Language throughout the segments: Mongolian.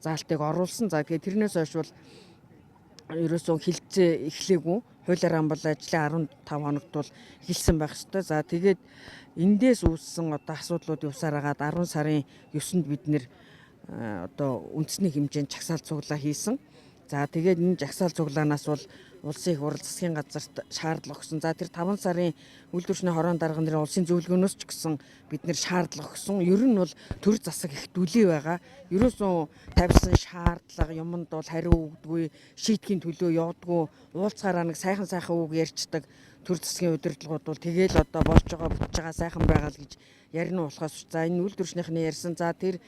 Заалтыг оруулсан. За, тэгээд тэрнээс хойш бол ерөөсөө хэлцээ эхлээгүй. Хуулиараа бол ажлын 15 хоногт бол эхэлсэн байх ёстой. За, тэгээд эндээс үүссэн одоо асуудлууд явсаар хагаад 10 сарын 9-нд бид нэр одоо үндэсний хэмжээнд жагсаал цуглаа хийсэн. За, тэгээд энэ жагсаал цуглаанаас бол улсын их хурл, засгийн газарт шаардлага өгсөн. За, тэр 5 сарын үйлдвэрчний хорон дарга нарын улсын зөвлөгөөнөөс ч гэсэн бид нэр шаардлага өгсөн. Ер нь бол төр засаг их дүлий байгаа. Ерөөсөн тавьсан шаардлага юмд бол хариу өгдөггүй, шийдэхийн төлөө явдггүй, уулзгаараа нэг сайхан сайхан үг ярьцдаг төр засгийн удирдлагууд бол тэгээл одоо болж байгаа, бүтэж байгаа, сайхан байгаа л гэж ярина болохоос, за, энэ үйлдвэрчнийхний ярьсан, за, тэр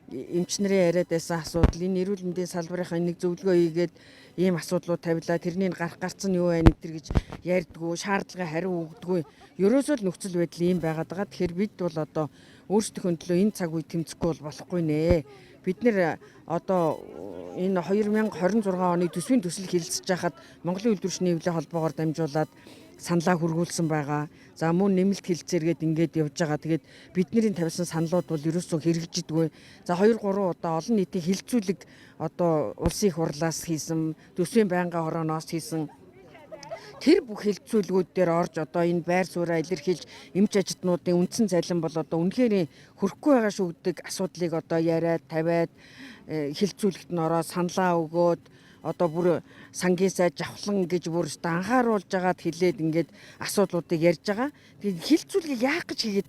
эмч нарын яриад байсан асуудал, энэ эрүүл мэндийн салбарынхаа нэг зөвлөгөө хийгээд ийм асуудлууд тавилаа, тэрний гарах гарц нь юу байна энэ гэж ярьдгүү, шаардлагын хариу өгдөггүй. Ерөөсөө л нөхцөл байдал ийм байгаад байгаа. Тэгэхээр бид бол одоо өөрсдийнхөө төлөө энэ цаг үе тэмцэхгүй бол болохгүй нэ. Бид нэр одоо энэ 2026 оны төсвийн төсөл хэлэлцэж байхад Монголын үйлдвэрчний хэвлэлийн холбоогоор дамжуулаад саналаа хүргүүлсэн байгаа. За, мөн нэмэлт хэлцээргээд ингээд явж байгаа. Тэгээд бидний тавьсан саналууд бол ерөөсөө хэрэгжидэггүй. За, 2 3 удаа олон нийтийн хэлэлцүүлэг одоо улсын их хурлаас хийсэн, төсвийн байнгын хорооноос хийсэн, тэр бүх хэлэлцүүлгүүд дээр орж одоо энэ байр сууриа илэрхийлж, эмч ажилтнуудын үндсэн цалин бол одоо үнэхээр хүрэхгүй байгаа шүү гэдэг асуудлыг одоо яриад тавиад, хэлэлцүүлэгт нь ороод саналаа өгөөд, одоо бүр сангийн сайд Жавхлан гэж бүр өстө анхааруулж агаад хэлээд ингээд асуудлуудыг ярьж байгаа. Тэгээд хэлэлцүүлгийг яах гэж хийгээд